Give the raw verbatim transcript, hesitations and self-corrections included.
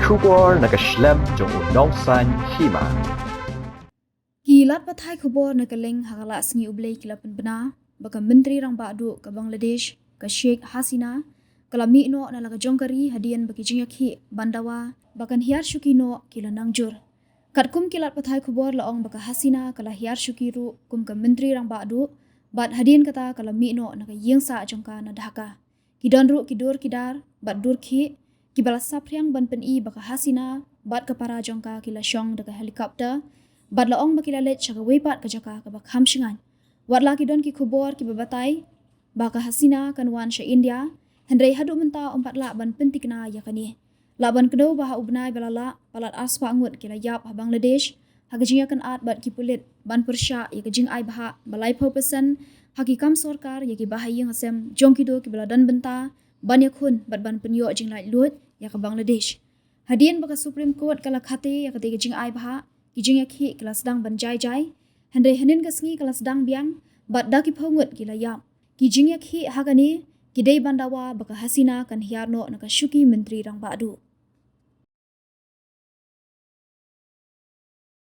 Khubor na ka shlem jong u Nongsaiñ Hima. Ki lad pathai khubor na ka liang ha ka la sngi U Blei ki la pynbna ba ka Myntri Rangbah Duh ka Bangladesh, ka Sheikh Hasina, ka la mih noh na la ka jong ka ri hadien ba ki jingïakhih ban dawa ba kan hiar shuki noh ki la nang jur. Katkum ki lad pathai khubor la ong ba ka Hasina ka la hiar shuki ruh kum ka Myntri Rangbah Duh, bad hadien kata ka la mih noh na ka ïing sah jong ka na Dhaka. Ki don ruh ki dur ki dar bad dur khih kiba la saphriang ban pyni ba ka Hasina bad ka para jong ka ki la shong da ka helicopter, bad la ong ba ki la leit sha kawei pat ka jaka kaba kham shngaiñ. Wat la ki don ki khubor kiba batai ba ka Hasina kan wan sha India, hynrei haduh mynta ym pat lah ban pyntikna ïa kane. Lah ban kdew ba ha u bnai ba la leit, palat arspah ngut ki la ïap ha Bangladesh ha ka jingïakynad bad ki pulit ban pyrshah ïa ka jingai bhah ba laiphew percent ha ki kam sorkar ïa ki bahaïing hasem jong ki dur kiba la don bynta ban ïakhun bad ban pynïoh jinglaitluid ïa ka Bangladesh. Hadien ba ka Supreme Court ka la khate ïa kata ka jingai bhah, ki jingïakhih ki la sdang ban jai jai, hynrei hynnin ka sngi ka la sdang biang bad da ki phew ngut ki la ïap. Ki jingïakhih ha kane ki dei ban dawa ba ka Hasina kan hiar noh na ka shuki Myntri Rangbah Duh.